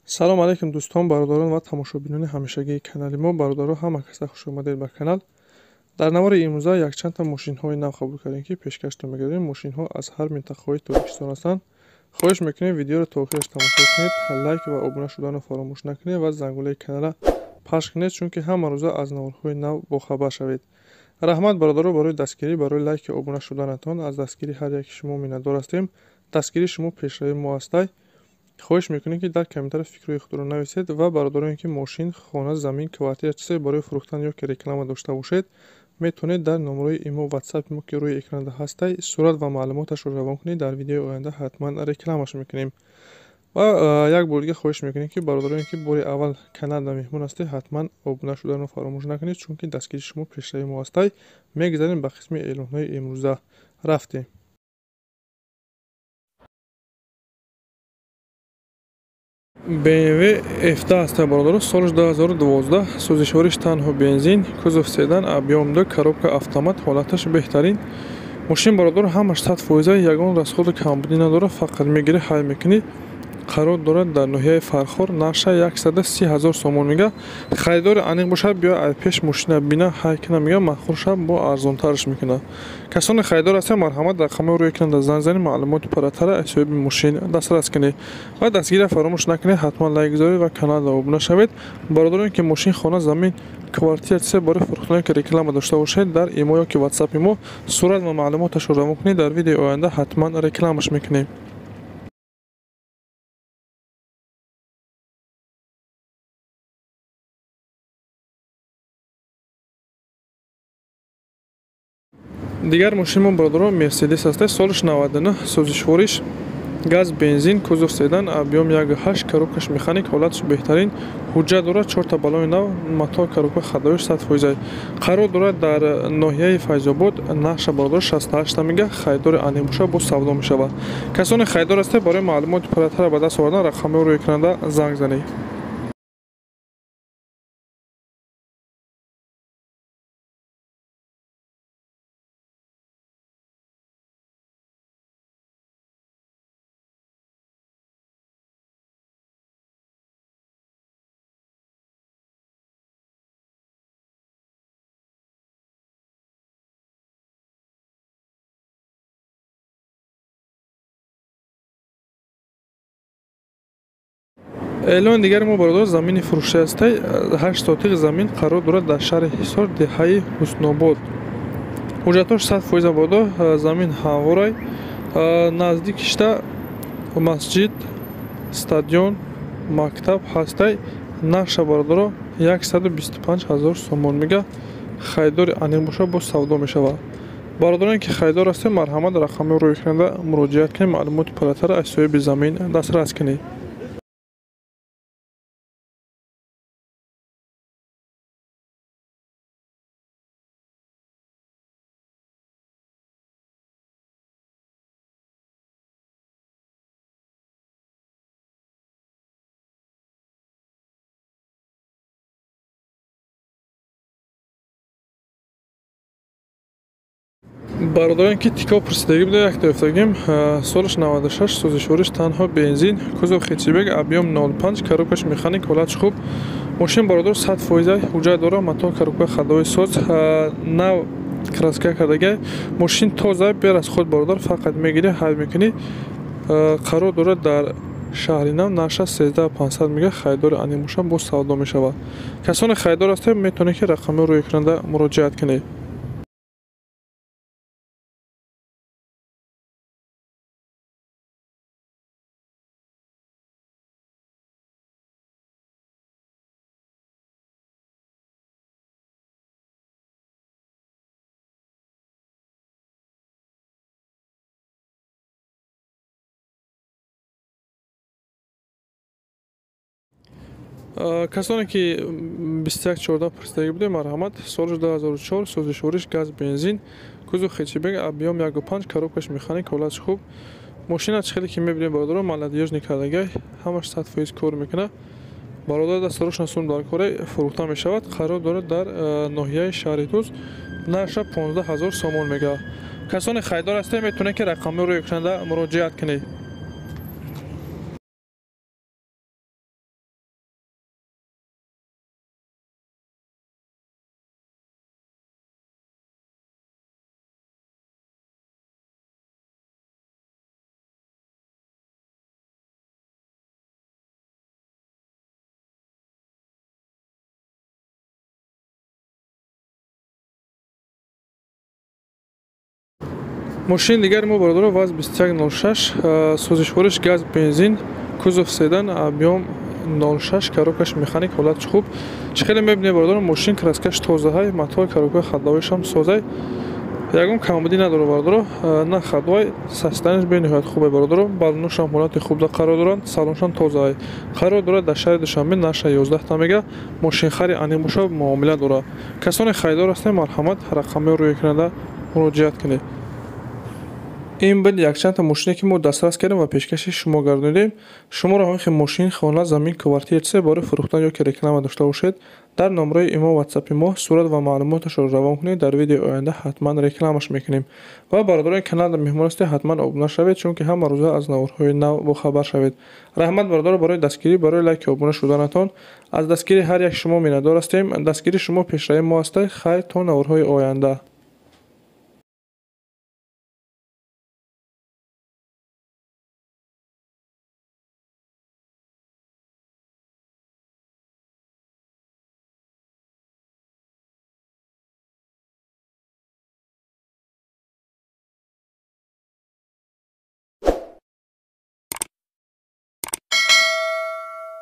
Салом алейкум дӯстон, бародарон ва тамошобинони ҳамешагии канали мо. Бародаро, ҳама каса хуш омадед ба канал. Дар навори имрӯза якчандта мошинҳои нав қабул кардем, ки пешкаштон мегардем. Мошинҳо аз ҳар минтақаҳои Тоҷикистон ҳастанд. Хоҳиш мекунем, видеоро то охираш тамошо кунед, лайк ва обуна шуданро фаромӯш накунед ва зангулаи каналра пахш кунед, чунки ҳама рӯза аз наворҳои нав бохабар шавед. Раҳмат, бародаро, барои дастгирӣ, барои лайки обуна шуданатон. Аз дастгирии ҳар яки шумо миннатдор ҳастем. Дастгирии шумо пешравии мо ҳастай. Хоҳиш мекунем, ки дар комментария фикрҳои худро нависед ва бародароне, ки мошин, хона, замин, квартира, чизе барои фурӯхтан ё ки реклама дошта бошед, метавонед дар номерои имо, ватсапи мо, ки рӯи экранда ҳастай, сурат ва маълумоташро равон кунед. Дар видеои оянда ҳатман рекламаш мекунем. Ва як бор дига хоҳиш мекунем, ки бародароне, ки бори аввал каналда меҳмон ҳастед, ҳатман обуна шуданро фаромӯш накунед, чунки дастгирии шумо пешравии мо ҳастай. Мегузарем ба қисми эълонҳои имрӯза. Рафтем. BMW F10 аст, бародаро, солаш 2012, сӯзишвориш танҳо бензин, кузов седан, объём 2, коробка автомат, ҳолаташ беҳтарин. Мошин, бародаро, ҳамаш 100%, ягон расходу камбудӣ надорад, фақат мегирӣ, ҳай мекунӣ. Қарор дорад дар ноҳияи Фархор, нарша 130 ҳазор сомон мега. Харидори аниқ бошад, биё ай пеш мошина бина, ҳай кина мега, маъқул шаб бо арзонтараш мекунад. Касоне харидор ҳастанд, марҳамат, рақамҳои рӯи экран занг занед, маълумоти пурратара аз соҳиби мошин дастрас кунед. Ва дастгирия фаромӯш накунед, ҳатман лайк гузоред ва каналда обуна шавед. Бародароне, ки мошин, хона, замин, квартира, чизе барои фурӯхтане ки реклама дошта бошед, дар имо ё ки ватсапи мо сурат ва маълумоташро равон кунед, дар видеои оянда ҳатман рекламаш мекунем. Дигар мошини мо, бародаро, Мерседес аст, солаш 99, сӯзишвориш газ, бензин, кузов седан, объём 1.8, коробкаш механик, ҳолаташ беҳтарин, ҳуҷҷат дорад, чорта баллони нав, мотор, коробка хадоиш 100%. Қарор дорад дар ноҳияи Файзобод, нарша, бародаро, 68 мега. Харидори аниқ бошад, боз савдо мешавад. Касоне харидор ҳастед, барои маълумоти пурратара ба даст овардан рақамҳои рӯи экранда занг занед. Эълони дигари мо, бародар, замини фурӯшӣ ҳастай. 8 сотиқ замин қарор дорад дар шаҳри Ҳисор, деҳаи Ҳуснобод. Ҳуҷҷатҳош 100%, бародар, замин ҳамворай. Наздик кишта масҷид, стадион, мактаб ҳастай. Нарша, бародаро, 125 ҳазор сомон мега. Харидори аниқ бошад, боз савдо мешавад. Бародароне, ки харидор ҳастед, марҳамат, рақамҳои рӯи экранда муроҷиат кунед, маълумоти пурратара аз соҳиби замин дастрас кунед. Бародарон, ки тико пурсидагӣ буда, якта ёфтагим, солаш 96, сӯзишвориш танҳо бензин, кузов хетчбек, объём 0.5, коробкаш механик, ҳолатш хуб. Мошин, бародар, 100%, ҳуҷҷат дорад, мотор, коробка хадои соз, нав краска кардагай. Мошин тоза, берасход, бародар, фақат мегирӣ, ҳай мекунӣ. Қарор дорад дар шаҳри нав, нарша 13500 мега. Харидори аниқ бошад, боз савдо мешавад. Касоне харидор ҳастед, метавонед, ки рақамҳои рӯи экранда муроҷиат кунед. Касоне, ки 2114 пурсидагӣ будем, марҳамат, соли 2004, сӯзишвориш газ, бензин, кузов хетчбек, объём 1.5, коробкаш механик, ҳолатш хуб. Мошина чӣ хеле ки мебинем, бародаро, молодёжный кардагай, ҳамаш 100% кор мекунад. Бародар, дастарош насум дар коре, фурӯхта мешавад. Қарор дорад дар ноҳияи шаҳри Туз, нарша 15 ҳазор сомон мега. Касоне харидор ҳастед, метавонед, ки рақамҳои рӯи экранда муроҷиат кунед. Мошини дигари мо, бародаро, ВАЗ 2106, сӯзишвориш газ, бензин, кузов седан, объём 06, коробкаш механик, ҳолатш хуб. Чӣ хеле мебинед, бародаро, мошин краскаш тозаҳай, мотор, коробкаи ходовойшам созай, ягон камбудӣ надорад, бародаро, на ходовой, состояниеш бениҳоят хубе, бародаро. Балоношам ҳолати хубда қарор доранд, салоншам тозаҳай. Қарор дорад дар шаҳри Душанбе, наша 11 мега. Мошинхари аниқ боша, муомила дорад. Касоне харидор ҳастед, марҳамат, рақамҳои рӯи экранда муроҷиат кунед. Ин буд якчандта мошине, ки мо дастрас кардем ва пешкаши шумо гардонидем. Шуморо ҳамин хел мошин, хона, замин, квартира, чизе барои фурӯхтан ё ки реклама дошта бошед, дар номраи имо, ватсапи мо сурат ва маълумоташро равон кунед. Дар видеои оянда ҳатман рекламаш мекунем. Ва бародарони канал меҳмон ҳастед, ҳатман обуна шавед, чунки ҳама рӯза аз наворҳои нав бохабар шавед. Раҳмат, бародаро, барои дастгирӣ, барои лайки обуна шуданатон. Аз дастгирии ҳар як шумо миннатдор ҳастем. Дастгирии шумо пешравии мо аста. Хайр, то наворҳои оянда.